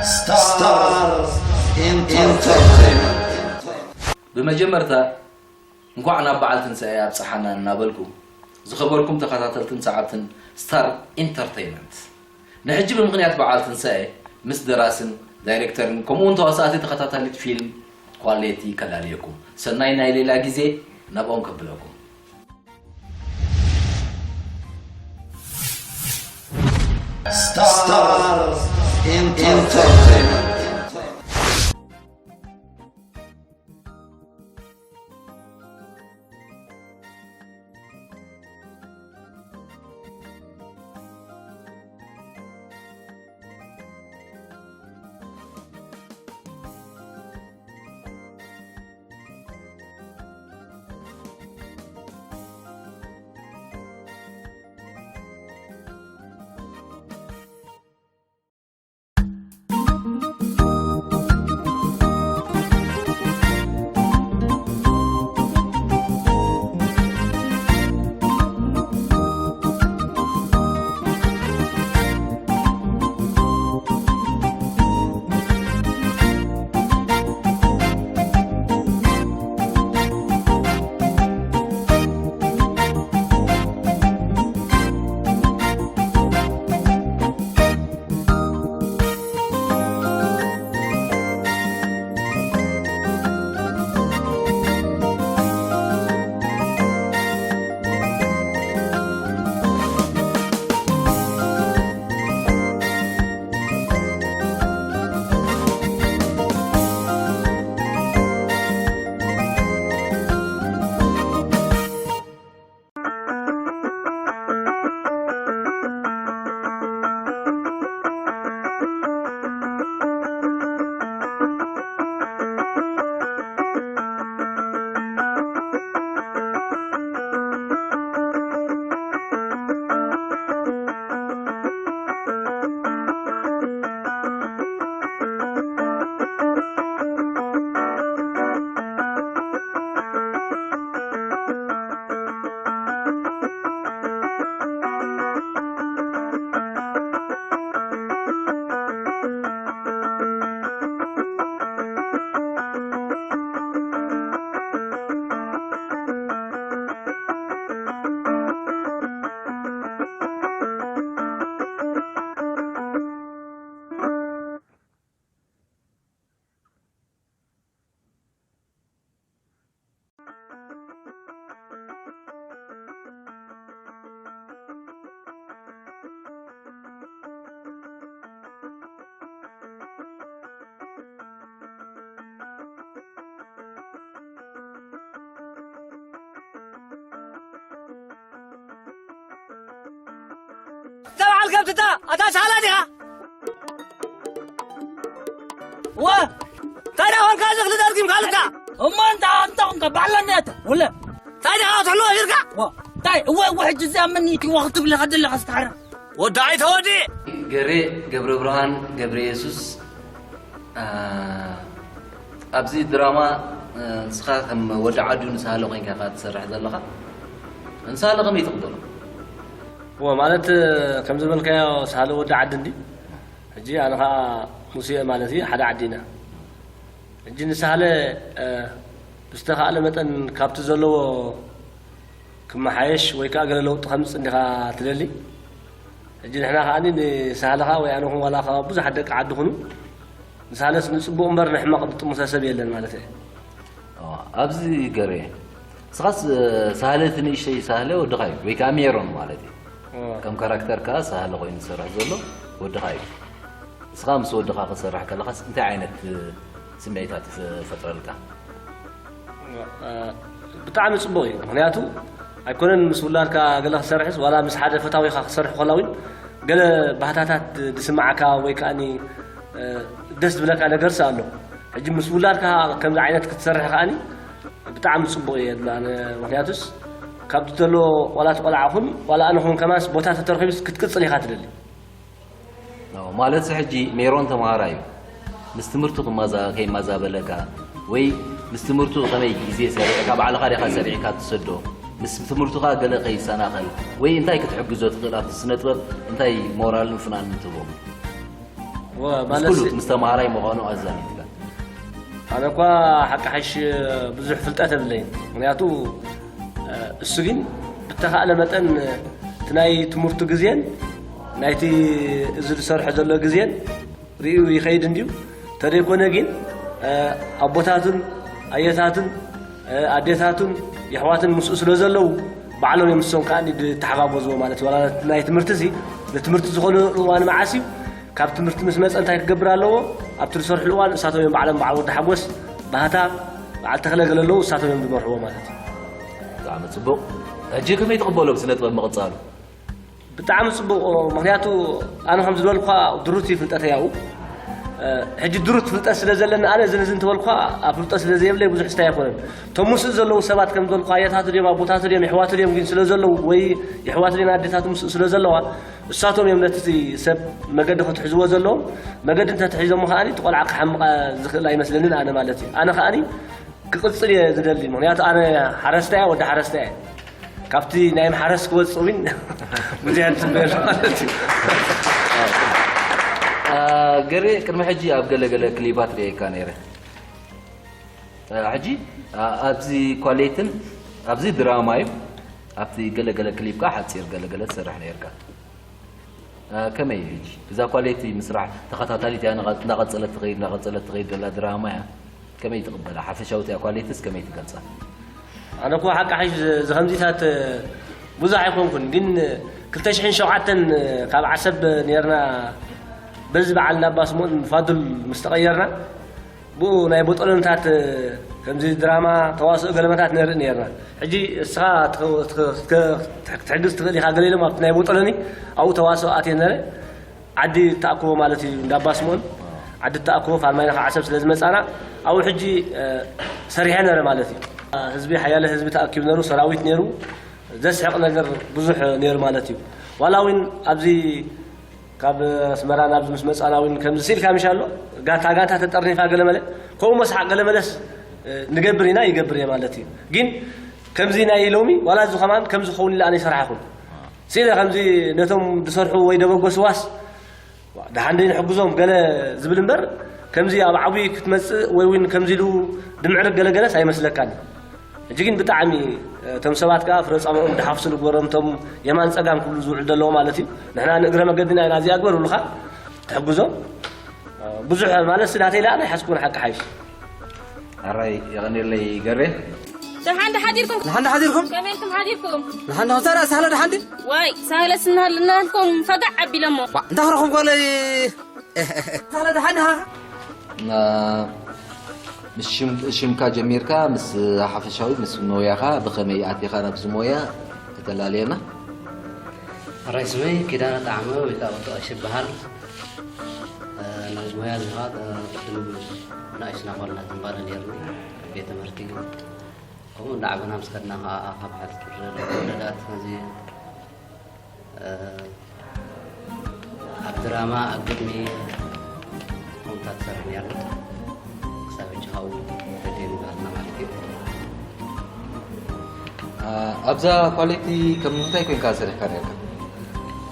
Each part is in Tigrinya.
ስታር ኢንተርቴይንመንት። ብመጀመርታ እንኳዕ ናብ በዓል ትንሳኤ ኣብፀሓና እናበልኩ፣ ዝኸበርኩም ተኸታተልትን ሰዓብትን ስታር ኢንተርቴይንመንት፣ ንሕጂ ብምኽንያት በዓል ትንሳኤ ምስ ደራስን ዳይሬክተርን ከምኡውን ተዋሳእቲ ተኸታታሊት ፊልም ኳሌቲ ከላልየኩም ሰናይ ናይ ሌላ ግዜ ናብኦም ከብለኩም። ስታር ኢንተርቴይንመንት። እዛ በዓል ከብትታ ኣታ ሳላ ዲኻ? ወ እንታይ ዳ ኾንካ እዚ ክልተ ኣርጊምካ ኣልካ? እሞ እንታ ኣንታ ኾንካ ባዕላ እኒኣታ ውለ እንታይ ዲኻ ክትሕልዎ ሂርካ? ወ እንታይ እወ እወ ሕጂ እዚኣ መን እዩ ትዋ ክትብል ኢኻ ዘለኻ ስተሓራ? ወዲ ኣይተወዲ። ገሬ ገብረ ብርሃን ገብረ የሱስ። ኣ፣ ኣብዚ ድራማ፣ እ፣ ንስኻ ከም ወዲ ዓዱ ንሳህለ ኮይንካ ኢኻ ትሰርሕ ዘለኻ። ንሳህለ ከመይ ትቕበሎ? እወ፣ ማለት፣ እ፣ ከም ዝበልካዮ ሳህለ ወዲ ዓዲ እንዲ። ሕጂ ኣነ ኸኣ ሙሴ ማለት እዩ፣ ሓደ ዓዲ ኢና። ሕጂ ንሳህለ፣ እ፣ ብዝተኻእለ መጠን ካብቲ ዘለዎ ክመሓየሽ ወይ ከኣ ገለ ለውጢ ከምጽእ እንዲኻ ትደሊ? ሕጂ ንሕና ከኣ ንሳህለ ኸኣ ወይ ኣነ ኹን ዋላ ኸኣ ብዙሓት ደቂ ዓዲ ኹኑ፣ ንሳህለስ ንጽቡቕ እምበር ንሕማቕ ዝጥምቶ ሰብ የለን ማለት እየ። ኦ፣ ኣብዚ ገሬ፣ ንስኻስ ሳህለ እቲ ንእሽተይ ሳህለ ወድኻ እዩ፣ ወይ ከኣ ሜሮን ማለት እዩ። ኦ። ከም ካራክተር ከኣ ሳህለ ኮይኑ ዝሰርሕ ዘሎ ወድኻ እዩ። ንስኻ ምስ ወድኻ ክትሰርሕ ከለኻስ እንታይ ዓይነት ስምዒታት ይፈጥረልካ? እ፣ ብጣዕሚ ጽቡቕ እዩ። ምኽንያቱ ኣይኮነን ምስ ውላድካ ገለ ክሰርሕስ፣ ዋላ ምስ ሓደ ፈታዊኻ ክሰርሕ ከላ እውን ገለ ባህታታት ድ-፣ ድስምዓካ ወይ ከኣኒ፣ እ፣ ደስ ዝብለካ ነገርስ ኣሎ። ሕጂ ምስ ውላድካ ከምዚ ዓይነት ክትሰርሕ ከኣኒ ብጣዕሚ ጽቡቕ እየ ዝብል ኣነ። ምኽንያቱስ ካብቲ ዘሎ ዋላ እቲ ቆልዓ ኹን ዋላ ኣነ ኹን ከማንስ ቦታ ተተረኺቡስ ክትቅጽል ኢኻ ትደሊ። ኦ፣ ማለትሲ ሕጂ ሜሮን ተምሃራይ እዩ። ምስ ትምህርቱ ክማዛ-፣ ከይማዛበለካ ወይ ምስ ትምህርቱ ከመይ ግዜ ሰሪዕካ፣ ባዕልኻ ዲኻ ሰሪዕካ ትሰዶ? ምስ ትምህርቱኻ ገለ ከይሰናኸል ወይ እንታይ ክትሕግዞ ትኽእል? ኣብቲ ስነ ጥበብ እንታይ ሞራልን ፍናንን ትህቦ? ወ- ምስ ማለት ኩሉ ምስ ተምሃራይ ምዃኑ ኣዛሚድካ። ኣነ እኳ ሓቂ ሓሽ ብዙሕ ፍልጠት የብለይን። ምክንያቱ፣ እ፣ እሱ ግን ብተኻእለ መጠን እቲ ናይ ትምህርቱ ግዜን ናይቲ እዚ ዝሰርሖ ዘሎ ግዜን ርእዩ ይኸይድ እንድዩ። ተደይኮነ ግን፣ እ፣ ኣቦታቱን ኣየታቱን፣ እ፣ ኣዴታቱን የሕዋትን ምስኡ ስለ ዘለዉ፣ ባዕሎም እዮም ንሶም ከኣ ዝተሓጋገዝዎ ማለት እዩ። ዋላ ናይ ትምህርቲ እዚ፣ ንትምህርቲ ዝኾነ እዋን መዓስ እዩ፣ ካብ ትምህርቲ ምስ መጸ እንታይ ክገብር ኣለዎ፣ ኣብቲ ዝሰርሕሉ እዋን እሳቶም እዮም ባዕሎም፣ በዓል ወዲ ሓጎስ፣ ባህታ፣ በዓል ተኽለ ገለ ኣለዉ፣ እሳቶም እዮም ዝመርሕዎ ማለት እዩ። ብጣዕሚ ጽቡቕ። ሕጂ ከመይ ትቕበሎ ብስነ ጥበብ ምቕጻሉ? ብጣዕሚ ጽቡቕ፣ ምኽንያቱ ኣነ ከም ዝበልኳ ድሩት እዩ ፍልጠተይ ኣብኡ። እ፣ ሕጂ ድሩት ፍልጠት ስለ ዘለኒ ኣነ እዚ ነዚ እንተበልኳ ኣብ ፍልጠት ስለ ዘየብለይ ብዙሕ ስታይ ኣይኮነን። እቶም ምስኡ ዘለዉ ሰባት ከም ዝበልኳ ኣያታቱ ድዮም ኣቦታቱ ድዮም የሕዋቱ ድዮም ግን ስለ ዘለዉ ወይ የሕዋቱ ድዮም ኣዴታቱ ምስኡ ስለ ዘለዋ እሳቶም እዮም ነቲ ሰብ መገዲ ክትሕዝዎ ዘለዎም። መገዲ እንተትሒዞሞ ከኣኒ እቲ ቆልዓ ክሓምቕ ዝኽእል ኣይመስለንን ኣነ ማለት እዩ። ኣነ ከኣኒ ክቕጽል እየ ዝደሊ። ምኽንያቱ ኣነ ሓረስታይ እየ፣ ወዲ ሓረስታይ እየ። ካብቲ ናይ ምሓረስ ክወጽእ እውን ብዙሕ እየ ዝጽበየሉ ማለት እዩ። አ፣ ገሬ፣ ቅድሚ ሕጂ ኣብ ገለ ገለ ክሊባት ርእየካ ነይረ። አ፣ ሕጂ፣ አ፣ ኣብዚ ኳሌትን ኣብዚ ድራማ እዩ። ኣብቲ ገለ ገለ ክሊፕ ከኣ ሓጺር ገለ ገለ ትሰርሕ ነይርካ። አ፣ ከመይ እዩ ሕጂ? እዛ ኳሌቲ ምስራሕ ተኸታታሊት እያ፣ እናቐ-፣ እናቐጸለት ትኸይድ፣ እናቐጸለት ትኸይድ ዘላ ድራማ እያ። ከመይ ትቕበላ? ሓፈሻዊ እቲኣ ኳሌትስ ከመይ ትገልጻ? ኣነ እኮ ሓቂ ሓይሽ ዝ-፣ ዝኸምዚታት ብዙሕ ኣይኮንኩን፣ ግን ክልተ ሽሕን ሸውዓተን ካብ ዓሰብ ነርና፣ በዚ በዓል ናብ ባስሞን ፋዱል ምስ ተቐየርና፣ ብኡ ናይ ቦጠሎንታት ከምዚ ድራማ፣ ተዋስኦ ገለመታት ነርኢ ነርና። ሕጂ እስኻ ትኸ-፣ ትኸ-፣ ትኸ-፣ ክትሕግዝ ትኽእል ኢኻ ገለ ኢሎም ኣብቲ ናይ ቦጠሎኒ ኣብኡ ተዋስኦ ኣትየ ነረ። ዓዲ እተኣክቦ ማለት እዩ፣ እንዳ ኣባ ስምኦን ዓዲ እተኣክቦ ፋርማይና ካብ ዓሰብ ስለ ዝመጻና ኣብኡ ሕጂ፣ እ፣ ሰሪሐ ነረ ማለት እዩ። ህዝቢ፣ ሓያለ ህዝቢ ተኣኪቡ ነሩ፣ ሰራዊት ነሩ፣ ዘስሕቕ ነገር ብዙሕ ነሩ ማለት እዩ። ዋላ እውን ኣብዚ ካብ ኣስመራ ናብዚ ምስ መጻና እውን ከምዚ ስኢልካ ምሽ ኣሎ፣ ጋንታ ጋንታ ተጠርኒፋ ገለመለ፣ ከምኡ መስሓቕ ገለመለስ፣ እ፣ ንገብር ኢና፣ ይገብር እየ ማለት እዩ። ግን ከምዚ ናይ ሎሚ ዋላ እዚ ከማን ከምዚ ክኸውን ኢለ ኣነ ይሰራሕኹን። ስኢለ ከምዚ ነቶም ዝሰርሑ ወይ ደበገስዋስ ደሓን ደይ ንሕግዞም ገለ ዝብል እምበር፣ ከምዚ ኣብ ዓብዪ ክትመጽእ ወይ እውን ከምዚ ኢሉ ድምዕርግ ገለገለስ ኣይመስለካን። ሕጂ ግን ብጣዕሚ፣ እቶም ሰባት ከኣ ፍረ ጻምኦም ድሓፍሱ ንግበሮም፣ እቶም የማን ጸጋም ክብሉ ዝውዕሉ ዘለዉ ማለት እዩ። ንሕና ንእግረ መገድና ኢና እዚኣ ግበሩልኻ፣ ትሕግዞም። ብዙሕ ማለት ስዳተይ ደኣ ናይ ሓስኩን ሓቂ ሓይሽ። ኣራይ የቐንየለይ ገሬ። ደሓን ዶ ሓዲርኩም? ደሓን ዶ ሓዲርኩም? ከመይ ኢልኩም ሓዲርኩም? ደሓን ዶ ሳላ፣ ሳላ ደሓን ድዩ? ዋይ፣ ሳላ ስናል እናልኩም ፈጋዕ ኣቢለሞ። ዋ፣ እንታይ ክረኹም ጓለይ? ሳላ ደሓን ዲኻ? ና፣ ምስ ሽም-፣ ሽምካ ጀሚርካ፣ ምስ ሓፈሻዊ፣ ምስ ሞያኻ፣ ብኸመይ ኣቲኻ ናብዚ ሞያ ከተላልየና? ኣራይ ስመይ ኪዳነ ጣዕመ ወይ ከዓ ወዲ ቀሺ ይበሃል። እ፣ ናብዚ ሞያ እዚ ከዓ፣ እ፣ ቅድም ንእሽና ኾልና ዝንባለ ነይርኒ። ቤት ትምህርቲ ከምኡ እንዳዓበና ምስ ከድና ከዓ ካብ ሓድሽ ወለዳት ነዚ፣ እ፣ ኣብ ድራማ ኣብ ግጥሚ ከምኡታት ትሰርሕ ነይርና። ክሳብ ሕጂ ካብኡ ተገይሩ ይበሃልና ማለት እዩ። አ፣ ኣብዛ ኳሊቲ ከም ምንታይ ኮይንካ ሰሪሕካ ነርካ?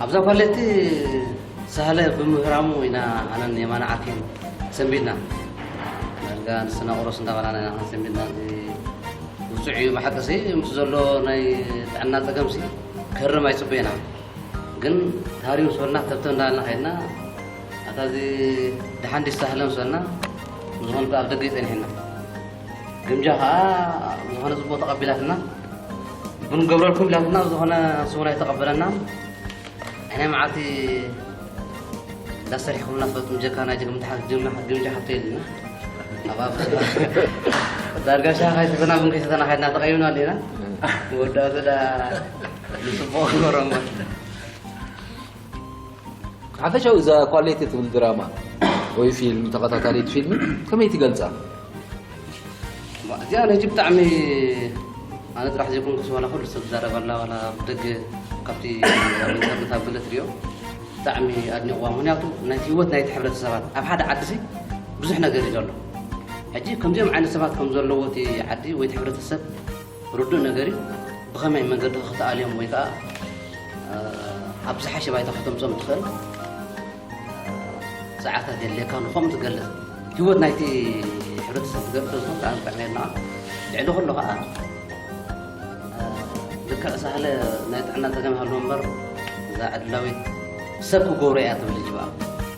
ኣብዛ ኳሊቲ ሳህለ ብምህራሙ ኢና ኣነን የማነ ዓርኬን ሰንቢድና። ዳርጋ ንስና ቁረስ እንዳበላና ኢና ሰንቢድና። እዚ ውጹዕ እዩ ብሓቂ ሲ፣ ምስ ዘሎ ናይ ጥዕና ጸገም ሲ ክህረም ኣይጽበየና። ግን ታሪው ምስ በልና ተብተብ እንዳበልና ከይድና፣ ኣታ እዚ ደሓን ድዩ ሳህለ ምስ በልና፣ ዝኾነ ኣብ ደገ እዩ ጸኒሕና። ግምጃ ኸዓ ዝኾነ ጽቡቕ ተቐቢላትና፣ ቡን ገብረልኩም ኢላትና፣ ዝኾነ ንሱ እውን ኣይተቐበለናን። ኣይ ናይ መዓልቲ እንዳሰሪሕኩምና ትፈልጡ፣ ምጀካ ናይ ጀግምታ ሓ-፣ ጀግምታ ግምጃ ሓብቶ የልና። ኣብ ኣብ ዳርጋ ሻሂ ከይሰተና ቡን ከይሰተና ከይድና ተቐይምና ኣለና። መወዳእቱ ዳ ንጽቡቕ ክበሮም። ሓፈሻዊ እዛ ኳሌቲ ትብል ድራማ ወይ ፊልም፣ ተኸታታሊት ፊልም ከመይ ትገልጻ? እዚኣ ነጂ ብጣዕሚ ኣነ ጥራሕ ዘይኮንኩስ ዋላ ኩሉ ሰብ ዝዛረበላ ዋላ ብደገ ካብቲ ኣብ ኢንተርነት ኣብ ገለ ትሪኦ ብጣዕሚ ኣድኒቕዋ። ምኽንያቱ ናይቲ ህይወት ናይቲ ሕብረተሰባት ኣብ ሓደ ዓዲ ሲ ብዙሕ ነገር እዩ ዘሎ። ሕጂ ከምዚኦም ዓይነት ሰባት ከም ዘለዎ እቲ ዓዲ ወይ እቲ ሕብረተሰብ ርዱእ ነገር እዩ። ብኸመይ መንገዲ ከተኣልዮም ወይ ከዓ፣ እ፣ ኣብ ዝሓሸ ባይታ ከተምፅኦም ትኽእል? እ፣ ዛዕባታት የድልየካ ንኸም ትገልጽ ህይወት ናይቲ ሕብረተሰብ ትገልጽ ዝኾን ብጣዕሚ ጥዕና የድልየና። ልዕሊ ኩሉ ከዓ ልክዕ ሳህለ ናይ ጥዕና ጸገም ሃልዎ እምበር እዛ ዕድላዊት ሰብ ክገብሮ እያ ትብል እጅባ።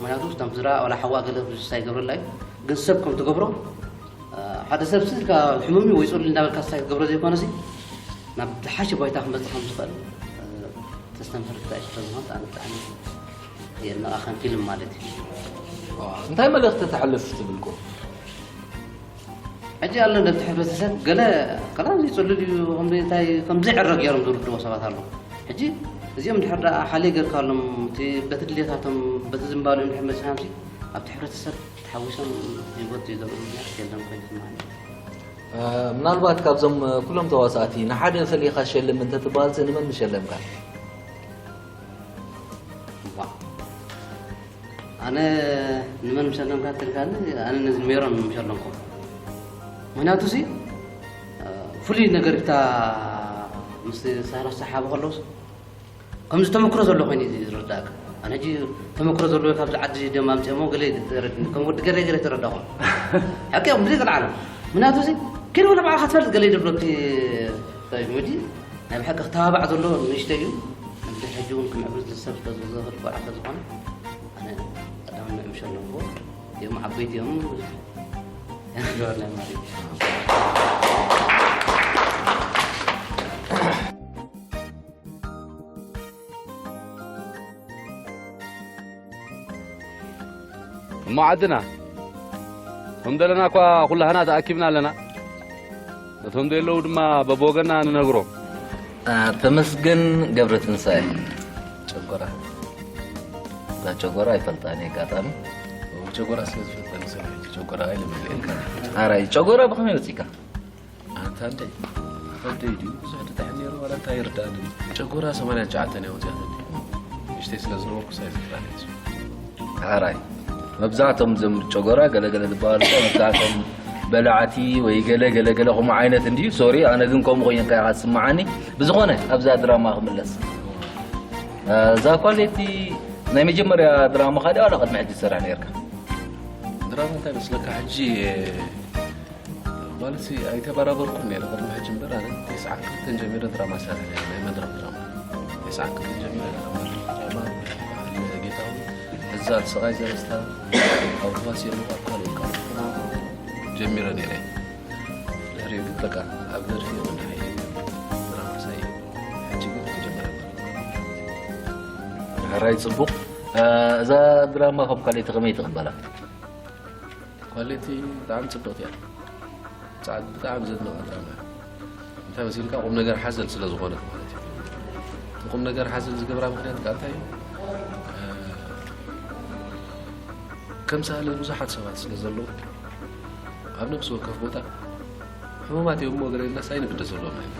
ምክንያቱ እቶም ስድራ ዋላ ሓዋ ገለ ብዙ ሳይገብረላ እዩ፣ ግን ሰብ ከም ትገብሮ ሓደ ሰብ ስልካ ሕሙም ወይ ጸሉ እንዳበልካ ሳይ ክገብሮ ዘይኮነ ሲ ናብ ዝሓሸ ባይታ ክመጽእ ከም ዝኽእል ተስተምህር እንታይ ስለዝኾን ብጣዕሚ ብጣዕሚ የድንቓ ከም ፊልም ማለት እዩ። እንታይ መልእኽቲ ተሕልፍ ትብልኩ? ሕጂ ኣሎ ነቲ ሕብረተሰብ ገለ ከላ ዘይፅሉል እዩ ከምዚ እንታይ ከም ዘይዕረ ገይሮም ዝርድዎ ሰባት ኣለዉ። ሕጂ እዚኦም ድሕር ደኣ ሓለይ ገርካሎም እቲ በቲ ድሌታቶም በቲ ዝንባልኡ ድሕር መፅናምሲ ኣብቲ ሕብረተሰብ ተሓዊሶም ህይወት ዘይገብሩ ምክንያት የለን ኮይኑ ይስማዓኒ። ምናልባት ካብዞም ኩሎም ተዋሳእቲ ንሓደ ፈሊኻ ሸልም እንተትበሃል ንመን ምሸለምካ? ኣነ ንመን ምሸለምካ ትልካኒ ኣነ ነዚ ሜሮን ምሸለምኮ። ምክንያቱ ሲ ፍሉይ ነገር ብታ ምስ ሳህላ ሰሓቢ ከለውስ ከምዚ ተመክሮ ዘሎ ኮይኑ እዩ ዝረዳእካ። ኣነ ሕጂ ተመክሮ ዘለዎ ካብዚ ዓዲ ደማ ኣምፅኦሞ ገለ ተረድኒ ከም ወዲ ገረ ገረ ተረዳኹም። ሓቂ እዮም ብዘይ ዘለዓለም ምክንያቱ ሲ ኪን ወላ ባዕልካ ትፈልጥ ገለ ይደብሎኪ። ምዲ ናይ ብሓቂ ክተባባዕ ዘሎ ንእሽተይ እዩ። እዚ ሕጂ እውን ክምዕብል ዝሰብ ስለዝኽእል ቆልዓ ስለዝኾነ ኣነ ቀዳሚ ምዕምሸ ኣለዎ። እዮም ዓበይቲ እዮም። ያንገበርና ማለት እሞ ዓድና ከም ደለና እኳ ኩላህና ተኣኪብና ኣለና። ነቶም ደየለዉ ድማ በብወገና ንነግሮም። ተመስገን ገብረትንሳኤ ጨጎራ። እዛ ጨጎራ ኣይፈልጣን እየ ኣጋጣሚ። ጨጎራ ስለ ዝፈልጠኒ ሰብ ሕጂ ጨጎራ ኣይልምልኤልካ። ኣራይ ጨጎራ ብኸመይ ወፂካ? ኣንታ እንደ ከብደይ ድዩ ብዙሕ ድጥዕም ነይሩ ዋላ እንታይ ይርዳእኒ። ጨጎራ ሰማንያን ትሽዓተን እያ ወፂኣትኒ። ንእሽተይ ስለ ዝነበርኩ ሳይ ዝፍራን እየ። ሓራይ መብዛሕቶም ዘም ጨጎራ ገለገለ ዝበሃሉ እኮ መብዛሕቶም በላዕቲ ወይ ገለ ገለ ገለ ከምኡ ዓይነት እንድዩ። ሶሪ ኣነ ግን ከምኡ ኮይንካ ኢኻ ዝስምዓኒ። ብዝኾነ ኣብዛ ድራማ ክምለስ። እዛ ኳሌቲ ናይ መጀመርያ ድራማኻ ድያ ዋላ ቅድሚ ሕጂ ትሰርሕ ነይርካ? ድራማ እንታይ መስለካ ሕጂ ማለት ኣይተበራበርኩን ነይረ ቅድሚ ሕጂ እምበር ኣነ ተስዓን ክልተን ጀሚረ ድራማ ይሰርሕ ነይረ ናይ መድረኽ ድራማ ተስዓን ክልተን ጀሚረ ድራማ ጌታሁን እዛ ስቓይ ዘረስታ ኣብ ተዋሲኦ ኣብ ካልእ ካልእ ጀሚረ ነይረ ድሕሪኡ ግን በቃ ኣብ ደርፊ ምንዳሓይ ድራማ ሳይ ሕጂ ግን ተጀመረ ሕራይ ፅቡቕ እዛ ድራማ ካብ ካልኣይቲ ከመይ ትቕበላ ኳሊቲ ብጣዕሚ ፅብቕቲ እያ። ብጣዕሚ ዘድንቓ ድራማ እያ። እንታይ መሲልካ ቁም ነገር ሓዘል ስለ ዝኾነት ማለት እዩ። እቲ ቁም ነገር ሓዘል ዝገብራ ምክንያት ከዓ እንታይ እዩ? ከም ሳህለ ብዙሓት ሰባት ስለ ዘለዉ ኣብ ነብሲ ወከፍ ቦታ ሕሙማት እዮም እሞ ገለ ኢልናስ ኣይንግደሰሎም ኢና።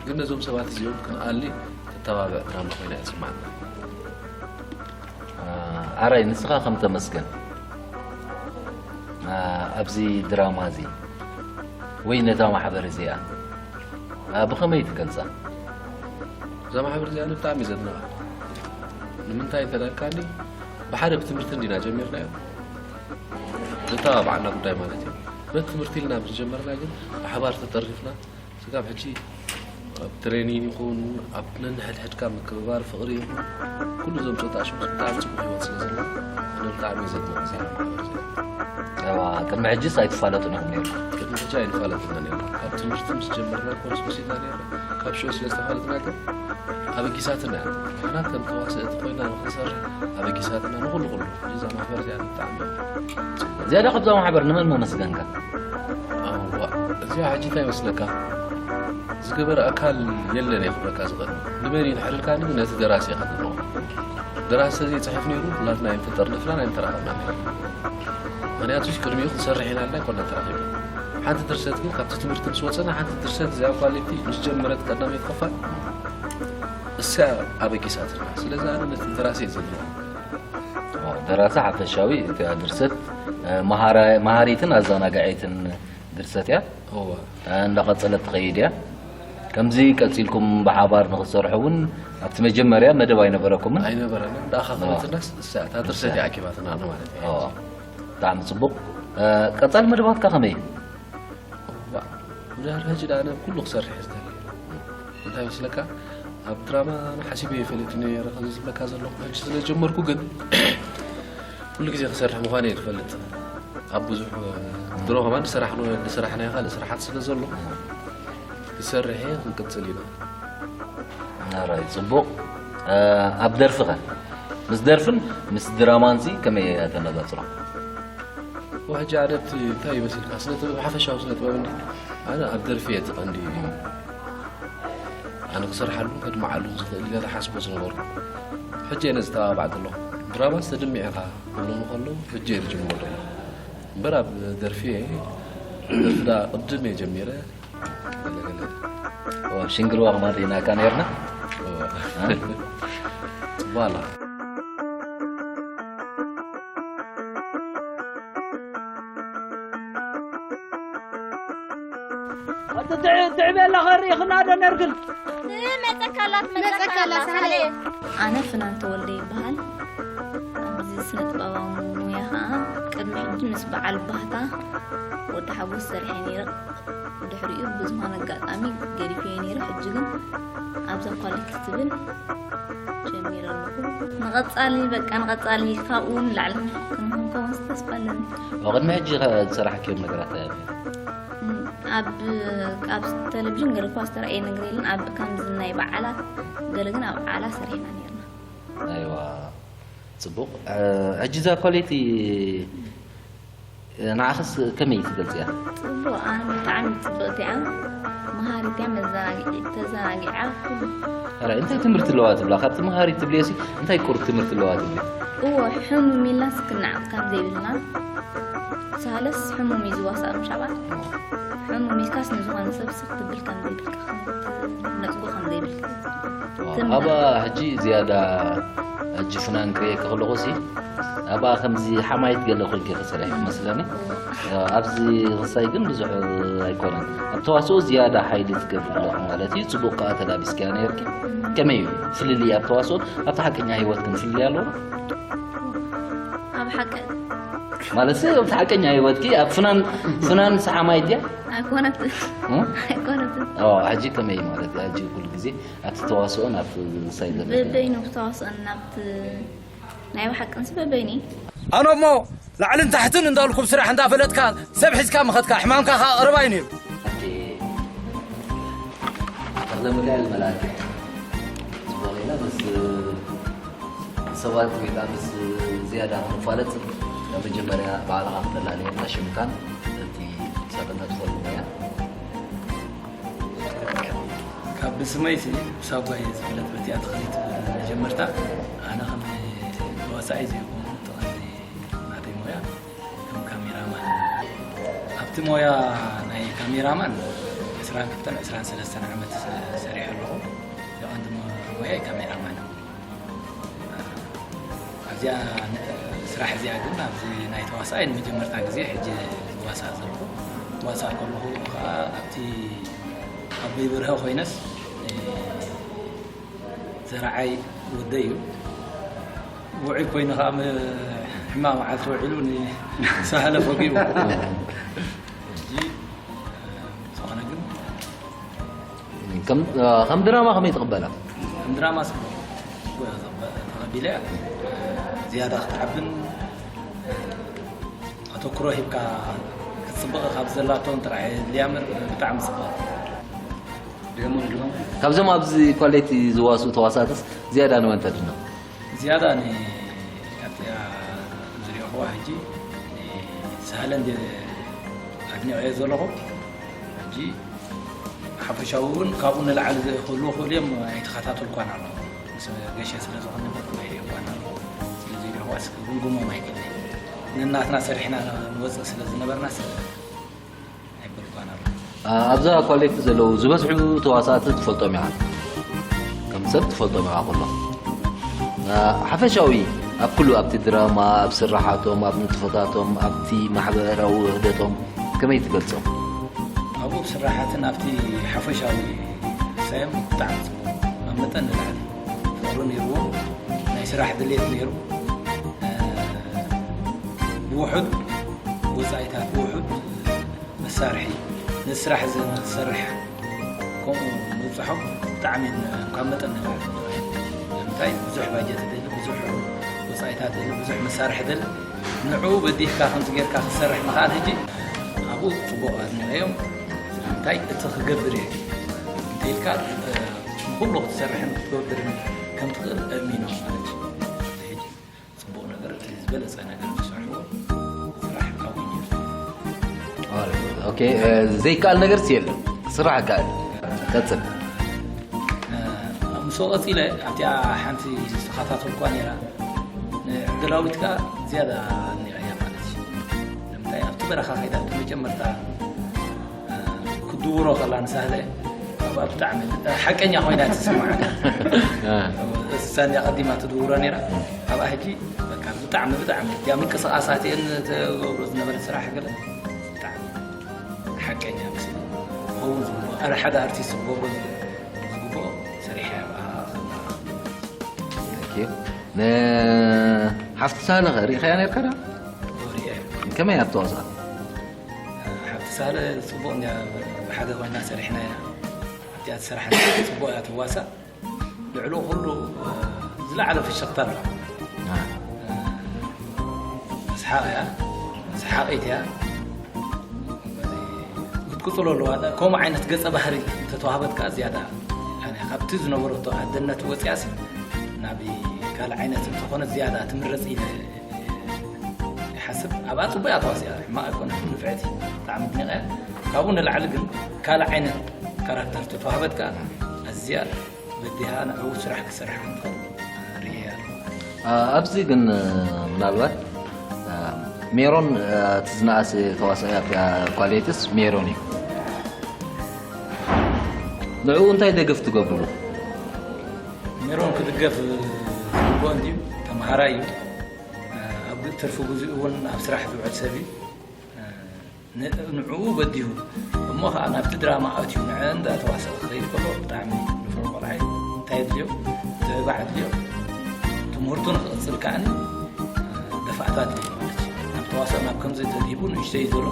ግን ነዞም ሰባት እዚኦም ክንኣሊ ተተባብዕ ድራማ ኮይና እያ ትስማዓና። ኣራይ ንስኻ ከም ተመስገን ኣብዚ ድራማ እዚ ወይ ነታ ማሕበር እዚኣ ብኸመይ ትገልጻ? እዛ ማሕበር እዚኣ ብጣዕሚ ዘድንቓ። ንምንታይ እንተዳልካኒ ብሓደ ብትምህርቲ እንዲና ጀሚርናዮ። ዘተባብዓና ጉዳይ ማለት እዩ። በቲ ትምህርቲ ኢልና ምስ ጀመርና ግን ብሓባር ተጠርኒፍና ስጋብ ሕጂ ኣብ ትሬኒን ይኹን ኣብ ነንሕድሕድካ ምክብባር ፍቕሪ ይኹን ኩሉ እዞም ፆታ ሽምስ ብጣዕሚ ፅቡቅ ህይወት ስለ ዘሎ ኣነ ብጣዕሚ እየ ዘድንቕ እዚ ማሕበር እዚ። እዋ ቅድሚ ሕጂስ ኣይትፋለጡን ኢኹም ነይርኩም? ቅድሚ ሕጂ ኣይንፋለጥና ነርና። ካብ ትምህርቲ ምስ ጀመርና ኮርስ ወሲድና ነርና። ካብ ሽዑ ስለ ዝተፋለጥና ግን ኣበጊሳትና እያ። ንሕና ከም ተዋስእቲ ኮይና ንኽንሰርሕ ኣበጊሳትና ንኹሉ ኩሉ። እዛ ማሕበር እዚኣ ብጣዕሚ ዝያዳ ካብዛ ማሕበር ንመን መመስገንካ? ኣዋ እዚኣ ሕጂ እንታይ ይመስለካ? ዝገበረ ኣካል የለን እየ ክብለካ ዝኽእል። ንመን እዩ ንሕርልካኒ ነቲ ደራሲ እየ ከድንቖ። ደራሲ ተዘይፅሕፍ ነይሩ ኩላትና ኣይምተጠርነፍናን ኣይምተራኸብናን ነርና። ምክንያቱ ቅድሚኡ ክንሰርሕ ኢና ኢልና ኣይኮናን ተራኺብና። ሓንቲ ድርሰት ግን ካብቲ ትምህርቲ ምስ ወፀና ሓንቲ ድርሰት እዚኣ ኳሊቲ ምስ ጀመረት ቀዳመይቲ ክፋል እሳ ኣበጊሳትና። ስለዚ ኣነ ነቲ ደራሲ እየ ዘድንቖ። ደራሲ ሓፈሻዊ እቲኣ ድርሰት መሃሪትን ኣዘናጋዒትን ድርሰት እያ። እንዳቐፀለት ትኸይድ እያ። ከምዚ ቀጺልኩም ብሓባር ንኽትሰርሑ እውን ኣብቲ መጀመርያ መደብ ኣይነበረኩምን? ኣይነበረን። እንዳኣኻኸለትናስ እሳ እታ ድርሰት እያ ኣኪባትና ማለት እዩ። ብጣዕሚ ጽቡቕ። ቀጻሊ መደባትካ ከመይ እዩ? ዋ፣ ብድሕሪ ሕጂ ደኣ ኣነ ኩሉ ክሰርሕ እየ ዝደሊ። እንታይ መስለካ፣ ኣብ ድራማ ሓሲበ ይፈልጥ ነይረ፣ ከምዚ ዝብለካ ዘለኹ ሕጂ ስለ ጀመርኩ ግን ኩሉ ግዜ ክሰርሕ ምዃነ እየ ዝፈልጥ። ኣብ ብዙሕ ድሮ ከማን ዝሰራሕናዮ ካልእ ስራሓት ስለ ዘሎ ክሰርሕ እየ፣ ክንቅጽል ኢና። ኣራይ ጽቡቕ። ኣብ ደርፊ ኸ? ምስ ደርፍን ምስ ድራማንሲ ከመይ እያ ተነጻጽሮ? ሕጂ ኣነ እቲ እንታይ ይመስልካ፣ ስነ ጥበብ ሓፈሻዊ ስነ ጥበብ እንዲ ኣነ ኣብ ደርፊ እየ እቲ ቀንዲ ኣነ ክሰርሓሉ ከድምዓሉ ዝኽእል ኢለ ዝሓስቦ ዝነበርኩ። ሕጂ እየ ነዚ ተባባዕ ዘለኹ። ድራማስ ተድምዕ ኢኻ ክብሉኒ ከለዉ ሕጂ እየ ዝጅምሮ ዘለኹ እምበር ኣብ ደርፊ እየ ደርፊ ደኣ ቅድም እየ ጀሚረ። ሽንግርዋ ክማት ኢናካ ነርና። ባላ ትዕቤላ ኸርኢ ክናዶ ነርግል መፀካላት መፀካላት ኣነ ፍናን ተወልደ ይበሃል። ኣብዚ ስነ ጥበባዊ ሙያ ከዓ ቅድሚ ሕጂ ምስ በዓል ባህታ ወዲ ሓጎስ ሰሪሐ ነይረ። ድሕሪኡ ብዝኾነ ኣጋጣሚ ገዲፈዮ ነይረ። ሕጂ ግን ኣብዛ ኳሊቲ ትብል ጀሚረ ኣለኹ። ንቐፃሊ በቃ ንቐፃሊ ካብኡ ንላዕሊ ክንከውን ተስፋ ኣለኒ። ቅድሚ ሕጂ ዝሰራሕክዮም ነገራት እንታይ ኣብ ኣብ ቴሌቪዥን ገለ እኳ ዝተረኣየ ነገር የለን። ኣብ ከምዚ ናይ በዓላት ገለ ግን ኣብ ዓላ ሰሪሕና ነርና። ኣይዋ ፅቡቕ። ሕጂ እዛ ኳሊቲ ንዓኽስ ከመይ ትገልፅያ? ፅቡቕ፣ ኣነ ብጣዕሚ ፅብቕቲ እያ፣ መሃሪት እያ፣ መዘናግዒ ተዘናጊዓ ኩሉ። ሕራይ እንታይ ትምህርቲ ኣለዋ ትብላ? ካብቲ መሃሪት ትብልዮ ሲ እንታይ ቁሩብ ትምህርቲ ኣለዋ ትብሊ? እወ፣ ሕሙም ኢልና ስክናዕቕ ከም ዘይብልና፣ ሳለስ ሕሙም እዩ ዝዋሳእ ምሻባት፣ ሕሙም ኢልካስ ንዝኾነ ሰብ ስኽ ትብል ከም ዘይብልካ፣ ነፅጎ ከም ዘይብልካ። ኣባ ሕጂ ዝያዳ ሕጂ ፍናን ክርእየኪ ከለኹ ሲ ኣባ ከምዚ ሓማይት ገለ ኮይንኪ ክሰርሕ መስለኒ። ኣብዚ ክሳይ ግን ብዙሕ ኣይኮነን። ኣብ ተዋስኦ ዝያዳ ሓይሊ ትገብሪ ኣለኹ ማለት እዩ። ጽቡቕ ከኣ ተላቢስኪያ ነይርኪ። ከመይ እዩ ፍልልይ ኣብ ተዋስኦን ኣብቲ ሓቀኛ ህይወትክን ፍልልይ ኣለዎ? ኣብ ሓቂ ማለት ኣብቲ ሓቀኛ ህይወትኪ ኣብ ፍናን ፍናን ሰሓማይት ድያ? ኣይኮነትን። ኣይኮነትን። ሕጂ ከመይ ማለት እዩ? ሕጂ ኩሉ ግዜ ኣብቲ ተዋስኦን ኣብቲ ሳይለንት በበይኑ ተዋስኦን ናብቲ ናይ ብሓቅንስ በበይኑ እዩ። ኣነ እሞ ላዕልን ታሕትን እንዳልኩም ስራሕ እንዳፈለጥካ ሰብ ሒዝካ ምኸድካ ሕማምካ ከዓ ቅርብ እዩ ነይሩ። ተኽለሚካኤል መላከ ጽቡቕ ኢለ ምስ ሰባት ወይ ከዓ ምስ ዝያዳ ክንፋለጥ መጀመርያ ባዕልኻ ክተላለየልና ሽምካን እቲ ሰብ እነትፈልጦ እያ። ካብ ብስመይ ሲ ብሳጓ እየ ዝፍለጥ በቲኣ ተኽሊት መጀመርታ ኣነ ከም ተዋሳኣይ ዘይኮኑ ተቐንዲ ናተይ ሞያ ከም ካሜራማን ኣብቲ ሞያ ናይ ካሜራማን ዕስራን ክልተን ዕስራን ሰለስተን ዓመት ሰሪሐ ኣለኹ። የቐንዲ ሞያይ ካሜራማን እዩ። ኣብዚኣ ስራሕ እዚኣ ግን ኣብዚ ናይ ተዋሳኣይ ንመጀመርታ ግዜ ሕጂ ዝዋሳእ ዘለኹ። ክዋሳእ ከለኹ ከዓ ኣብቲ ኣቦይ በርሀ ኮይነስ ዘርዓይ ወደይ እዩ። ውዑይ ኮይኑ ከዓ ሕማቕ መዓልቲ ውዒሉ ንሳህለ ፈጊቡ። ሕጂ ዝኾነ ግን ከም ድራማ ከመይ ትቕበላ? ከም ድራማ ተቐቢለ ዝያዳ ክትዓብን ኣተኩሮ ሂብካ ክትፅብቕ ካብ ዘላቶም ጥራሕ የድልያ እምበር ብጣዕሚ ፅብቕቲ። ካብዞም ኣብዚ ኳሌቲ ዝዋስኡ ተዋሳእትስ ዝያዳ ንመን ተድንቕ? ዝያዳ ንካብቲኣ ዝሪእኽዋ ሕጂ ንሳህለ እንደ ኣድኒቐዮ ዘለኹ። ሕጂ ሓፈሻዊ እውን ካብኡ ንላዕሊ ክህልዉ ክእሉ እዮም ኣይተኸታተልኳን ኣለኹ። ምስ ገሸ ስለ ዝኾነ ኣይሪእኳን ኣለኹ። ስለዚ ሪእኽዋ እስኪ ግምግሞም ኣይክእልን። ነናትና ሰሪሕና ንወፅእ ስለ ዝነበርና ስ ኣይበልኳን ኣለኹ። ኣብዛ ኳሌክት ዘለዉ ዝበዝሑ ተዋሳእቲ ትፈልጦም ኢኻ፣ ከም ሰብ ትፈልጦም ኢኻ ኩሎም። ሓፈሻዊ ኣብ ኩሉ ኣብቲ ድራማ፣ ኣብ ስራሓቶም፣ ኣብ ንጥፈታቶም፣ ኣብቲ ማሕበራዊ ውህደቶም ከመይ ትገልጾም? ኣብኡ ስራሓትን ኣብቲ ሓፈሻዊ እዮም። ብጣዕሚ ጽቡቕ፣ ኣብ መጠን ንላዕሊ ፍቕሪ ነይርዎም፣ ናይ ስራሕ ድሌት ነይሩ። እ፣ ብውሑድ ወጻኢታት፣ ብውሑድ መሳርሒ፣ ነቲ ስራሕ እዚ ንኽሰርሕ ከምኡ ምብጽሖም ብጣዕሚ ን-፣ ካብ መጠን ንላዕሊ። ንምንታይ? ብዙሕ ባጀት ይደሊ፣ ብዙሕ ወጻኢታት ይደሊ፣ ብዙሕ መሳርሒ ይደሊ። ንዕኡ በዲህካ ከምዚ ጌርካ ክትሰርሕ ምኽኣል፣ ሕጂ ኣብኡ ጽቡቕ ኣድኒቐዮም። ስለምንታይ? እቲ ክገብር እየ እንተኢልካ፣ እ፣ ንኹሉ ክትሰርሕን ክትገብርን ከም ትኽእል እሚኖም ማለት እዩ። ሕጂ ጽቡቕ ነገር፣ እቲ ዝበለጸ ነገር ዝሰርሕዎ ስራሕ ኣብኡ እዩ። ኦኬ፣ እ፣ ዘይከኣል ነገርስ የለን። ስራሕ ከኣል። ቀጽል። እ፣ ምስኡ ቀጺለ ኣብቲኣ ሓንቲ ዝተኸታተልኳ ነይራ። ንዕድላዊት ከኣ ዝያዳ ኣድኒቐያ ማለት እዩ። ንምንታይ ኣብቲ በረኻ ከይዳ ኣብቲ መጀመርታ፣ እ፣ ክድውሮ ከላ ንሳህለ ኣብኣ ብጣዕሚ ሓቀኛ ኮይና ትስምዓካ። እ። እሳን እያ ቀዲማ ትድውሮ ነይራ። ኣብኣ ሕጂ በቃ ብጣዕሚ፣ ብጣዕሚ እቲኣ ምንቅስቓሳት እየን ትገብሮ ዝነበረ ስራሕ ገለ ብጣዕሚ ሓቀኛ ክኸውን ዝግብኦ፣ ኣረ ሓደ ኣርቲስት ክገብሮ ዝግብኦ ሰሪሐ ኣብኣ። ኦኬ። ንሓፍቲ ሳህለ ኸ ርኢኻያ ነርካ ዶ? ኦ፣ ርኤ። ከመይ እያ ትዋስኣ? ሓፍቲ ሳህለ ጽቡቕ እንድያ፣ ብሓደ ኮይና ሰሪሕና ኢና። ኣብቲኣ ትሰርሓ ጽቡቕ እያ ትዋሳእ። ልዕሊ ኩሉ፣ እ፣ ዝለዓለ ፍሽኽታ ኣለዋ። እ፣ መስሓቕ እያ፣ ሰሓቒት እያ። ክትቅጽሎ ኣለዋ። ከምኡ ዓይነት ገጸ ባህሪ እንተተዋህበት ከኣ ዝያዳ፣ ያኒ፣ ካብቲ ዝነበረቶ ኣደነት ወጺኣሲ ናብ ካልእ ዓይነት እንተኾነ ዝያዳ ትምረጽ ኢለ ይሓስብ። ኣብኣ ጽቡቕ እያ ተዋሲኣ፣ ሕማቕ ኣይኮነትን፣ ንፍዕቲ፣ ብጣዕሚ ኣድኒቐያ። ካብኡ ንላዕሊ ግን ካልእ ዓይነት ካራክተር ተተዋህበት ከኣ ኣዝያ በዲሃ ንዕኡ ስራሕ ክሰርሕ ከም ትኽእል ርእየ ኣለኹ። ኣ፣ ኣብዚ ግን፣ እ፣ ምናልባት፣ እ፣ ሜሮን፣ እ፣ እቲ ዝነኣሰ ተዋሳኢ ኣብታ ኳሌትስ ሜሮን እዩ። ንዕኡ እንታይ ደገፍ ትገብርሉ? ሜሮን ክድገፍ ዝግብኦ እንድዩ፣ ተምሃራይ እዩ። ኣብ ትርፊ ግዜኡ እውን ኣብ ስራሕ ዝውዕል ሰብ እዩ። ን-፣ ንዕኡ በዲሁ እሞ ኸዓ ናብቲ ድራማ ኣትዩ ንዐ እንዳተዋሰኦ ክኸይድ ከሎ ብጣዕሚ ንፉዕ ቆልዓ እዩ። እንታይ የድልዮ? ምትብባዕ የድልዮ። ትምህርቱ ንክቕጽል ከዓኒ ደፋእታ ኣድልዮ ማለት እዩ። ናብ ተዋስኦ ናብ ከምዚ ተድሂቡ ንእሽተይ እዩ ዘሎ።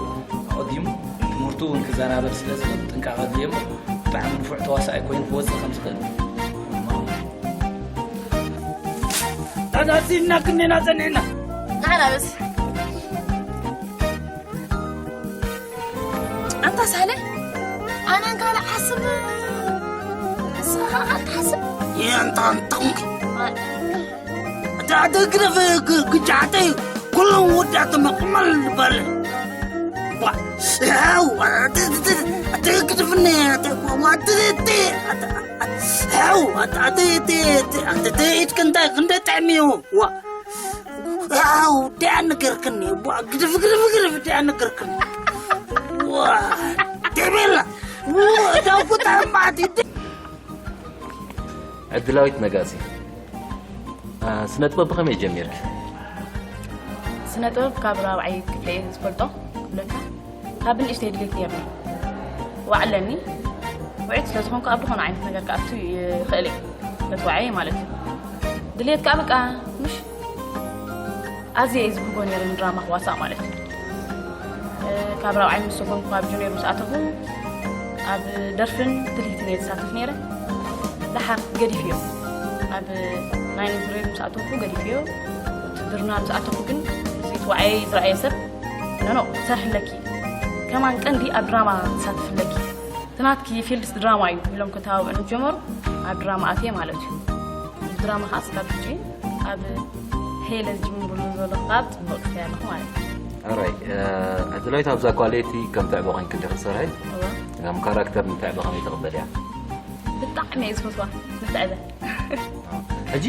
ኣቐዲሙ ትምህርቱ እውን ክዘናበል ስለ ዝኽእል ጥንቃቐ ኣድልዮ እሞ ብጣዕሚ ንፉዕ ተዋሳኣይ ኮይኑ ክወጽእ ከም ዝኽእል ተዛዚምና ክንዴና ጸኒሕና። ተሓላበስ። ኣንታ ሳለ፣ ኣነ እንካለ ሓስብ፣ ንስኻ ኸኣ ትሓስብ። የንታ እንታ። ኣታ፣ ኣታ ግደፍ፣ ግ-፣ ግጫዕተይ፣ ኩሎም ወዳት መቕመል በለ። ዋ፣ ያው፣ ኣታ፣ ኣታ፣ ኣታ ግደፍኒ፣ ኣታ፣ ዋ፣ ኣታ፣ ኣታ፣ ኣታ፣ ያው፣ ኣታ፣ ኣታ፣ ኣታ፣ ኣታ፣ ኣታ፣ ኢድክ እንታይ ክንደ ጥዕምዮ? ዋ፣ ያው፣ ደኣ ነገርክኒ። ዋ፣ ግደፍ፣ ግደፍ፣ ግደፍ፣ ደኣ ነገርክኒ። ዋ፣ ደቤላ፣ ዋ፣ ዳውኩ ታማቲ። ዕድላዊት ነጋሲ፣ አ፣ ስነ ጥበብ ብኸመይ ጀሚርኪ? ስነ ጥበብ ካብ ራብዓይ ክፍሊ እየ ዝፈልጦ ክብለካ። ካብ ንእሽተይ ድሌት ነይርኒ። ዋዕ ኣለኒ። ውዕት ስለ ዝኾንኩ ኣብ ዝኾነ ዓይነት ነገር ክኣቱ ይኽእል እየ። ነቲ ዋዕይ ማለት እዩ። ድሌት ከኣ በቃ ምሽ ኣዝየ እየ ዝብህጎ ነይረ ንድራማ ክዋሳእ ማለት እዩ። እ፣ ካብ ራብዓይ ምስ ዝኾንኩ ኣብ ጁኒየር ምስ ኣተኹ ኣብ ደርፍን ትልሂትን እየ ዝሳተፍ ነይረ። ደሓር ገዲፍዮ። ኣብ ናይን ግሬድ ምስ ኣተኹ ገዲፍዮ። ውትድርና ምስ ኣተኹ ግን እዚ እቲ ዋዕይ ዝረኣየ ሰብ፣ ኖ፣ ኖ፣ ክትሰርሒ ኣለኪ። ከማን ቀንዲ ኣብ ድራማ ክትሳተፊ ኣለኪ። እቲ ናትኪ ፊልድስ ድራማ እዩ ኢሎም ከተባብዑኒ ጀመሩ። ኣብ ድራማ ኣትየ ማለት እዩ። ብድራማ ኸዓ እስካብ ሕጂ ኣብ ሄለ ዝጅምርሉ ዘሎ ካብ ጽቡቕ ክፍያ ኣለኹ ማለት እዩ። ኣራይ፣ እ፣ ዕድላዊት ኣብዛ ኳሌቲ ከም ትዕበ ኮይንኪ እንዲኺ ትሰርሒ? እወ። ከም ካራክተር ንትዕበ ከመይ ትቕበልያ? ብጣዕሚ እየ ዝፈትዋ ንትዕበ። ሕጂ፣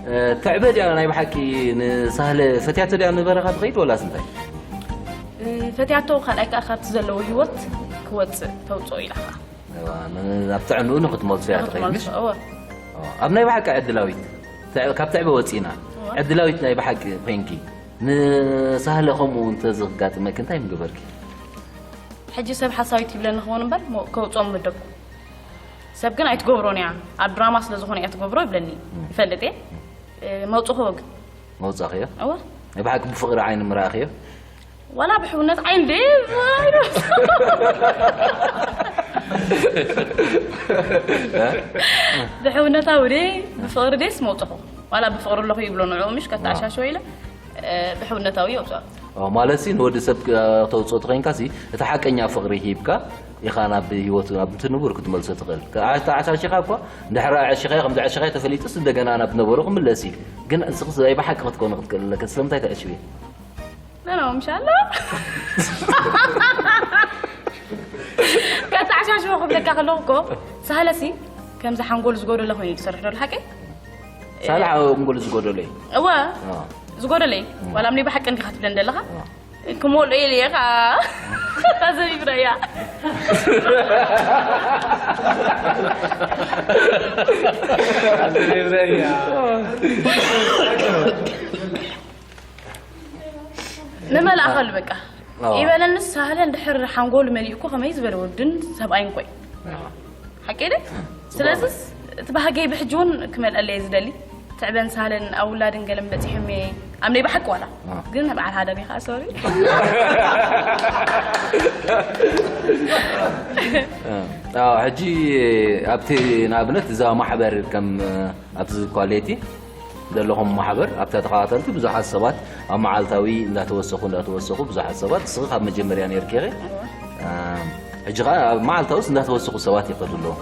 እ፣ ትዕበ ድያ ናይ ብሓቂ ንሳህለ ፈትያቶ ድያ ንበረኻ ትኸይድ ወላስ እንታይ? እ፣ ፈትያቶ ካልኣይ ከኣ ካብቲ ዘለዎ ህይወት ክወጽእ ተውጽኦ ኢላ ከኣ። እዋ፣ ን-፣ ናብ ጥዕንኡ ንኽትመልሶ እያ ትኸይድ፣ ምሽ? ንኽትመልሶ፣ እወ። እዋ፣ ኣብ ናይ ብሓቂ ዕድላዊት፣ ትዕ-፣ ካብ ትዕበ ወጺእና፣ እወ። ዕድላዊት ናይ ብሓቂ ኮይንኪ፣ ንሳህለ ከምኡ እንተዝጋጥመኪ እንታይ ምገበርኪ? ሕጂ ሰብ ሓሳዊት ይብለኒ ክኸውን እምበር፣ ሞ-፣ ከውጽኦም መደብኩ። ሰብ ግን ኣይትገብሮን እያ፣ ኣብ ድራማ ስለ ዝኾነ እያ ትገብሮ ይብለኒ። ይፈልጥ እየ። እ፣ መውፅኹ ግን። መውፃኽዮ? እወ። ናይ ብሓቂ ብፍቕሪ ዓይኒ ምረኣኽዮ? ዋላ ብሕውነት ዓይኒ ደ? ብሕውነታዊ ደ? ብፍቕሪ ደስ መውፅኹ። ዋላ ብፍቕሪ ኣለኹ ይብሎ ንዕኡ፣ ምሽ ከተዓሻሽዎ ኢለ፣ እ፣ ብሕውነታዊ የውፅኦ። ኦ፣ ማለት ሲ ንወዲ ሰብ ክ-፣ ክተውፅኦ ተኾይንካ ሲ፣ እቲ ሓቀኛ ፍቕሪ ሂብካ ኢኻ ናብ ህይወት፣ ናብ እቲ ንቡር ክትመልሶ ትኽእል። ከ-፣ ኣተዓሻሺኻ እኳ፣ እንድሕር ኣዕሽኻዮ፣ ከም ዘዕሽኻዮ ተፈሊጡስ እንደገና ናብ ነበሩ ክምለስ እዩ። ግን ንስኽስ ናይ ብሓቂ ክትኮኒ ክትክእል ኣለካ። ስለምንታይ ተዕሽዊ? ኖ፣ ኖ፣ ምሻሎ። ከተዓሻሽዎ ክብለካ ከለኹ እኮ፣ ሳህለሲ ከምዚ ሓንጎል ዝጎደሎ ኮይኑ እዩ ዝሰርሕ ዘሎ፣ ሓቀይ? ሳላ ሓንጎል ዝጎደሎ እዩ። እወ፣ አ። ዝጎደሎ እዩ። እም። ዋላ እምኒ ብሓቂ እንዲኻ ትብለን ዘለኻ? አ። ክሞልኦ ኢለ እየ ኸዓ። ኣዘቢብናያ። ኣዘቢብናያ። ንመልኣኸሉ በቃ። ኦ። ይበለንስ ሳህለ እንድሕር ሓንጎሉ መሊኡ እኮ ከመይ ዝበለ ወድን ሰብኣይን ኮይ። ኦ። ሓቂ ደ? ስለዚስ እቲ ባህገይ ብሕጂ እውን ክመልአለይ ዝደሊ። ትዕበን ሳህለን ኣብ ውላድን ገለን በጺሖም እየ። ኣምነይ ብሓቂ ዋላ። ኦ። ግን በዓል ሃደን ኢኻ፣ ሶሪ። ኦ፣ ሕጂ ኣብቲ ንኣብነት እዛ ማሕበር ከም ኣብቲ ኳሌቲ ዘለኹም ማሕበር ኣብታ ተኸታተልቲ ብዙሓት ሰባት ኣብ መዓልታዊ እንዳተወሰኹ፣ እንዳተወሰኹ ብዙሓት ሰባት እስኺ ካብ መጀመርያ ነይርኪ ኢኺ። እወ። እ፣ ሕጂ ኸኣ ኣብ መዓልታውስ እንዳተወሰኹ ሰባት ይኸዱ ኣለዉ።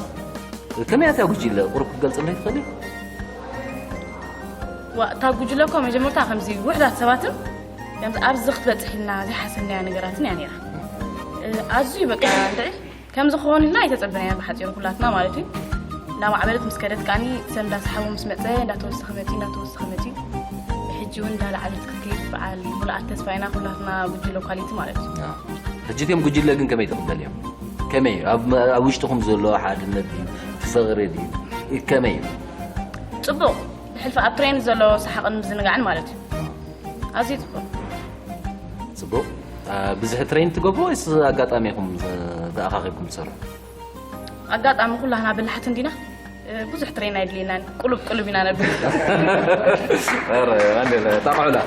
ከመይ እያ እታ ጉጅለ? ቁሩብ ክትገልጽለይ ትኽእሊ? ዋ፣ እታ ጉጅለ እኮ መጀመርታ ከምዚ ውሑዳት ሰባትን ከምዚ ኣብዚ ክትበጽሕ ኢልና ዘይሓሰብናያ ነገራትን እያ ነይራ። እ፣ ኣዝዩ በቃ እንድዒ ከምዚ ክኸውን ኢልና ኣይተጸበናያን ብሓጺሩ ኩላትና ማለት እዩ። እንዳማዕበለት ምስ ከደት ከኣኒ ሰብ እንዳሰሓቦ ምስ መጸ እንዳተወሰኸ መጺኡ፣ እንዳተወሰኸ መጺኡ። ብሕጂ እውን እንዳለዓለት ክትከይድ በዓል ሙሉኣት ተስፋ ኢና ኩላትና ጉጅለ ኳሊቲ ማለት እዩ። ያ። ሕጂ እቲኦም ጉጅለ ግን ከመይ ትቕበልዮም? ከመይ? ኣብ መ-፣ ኣብ ውሽጥኹም ዘሎ ሓድነት ድዩ? ፍቕሪ ድዩ? ከመይ እዩ? ጽቡቕ። ብሕልፊ ኣብ ትሬን ዘሎ ሰሓቕን ምዝንጋዕን ማለት እዩ። ኣዝዩ ጽቡቕ። ጽቡቕ። አ፣ ብዝሒ ትሬን ትገብሩ ወይስ ኣጋጣሚ ኢኹም ዝ-፣ ተኣኻኺብኩም ትሰርሑ? ኣጋጣሚ ኩላህና በላሕቲ እንዲና፣ እ፣ ብዙሕ ትሬን ኣይድልየናን። ቁሉብ ቁሉብ ኢና ነብል። ኧረ፣ ኣንዴ፣ ጣቕዑላ።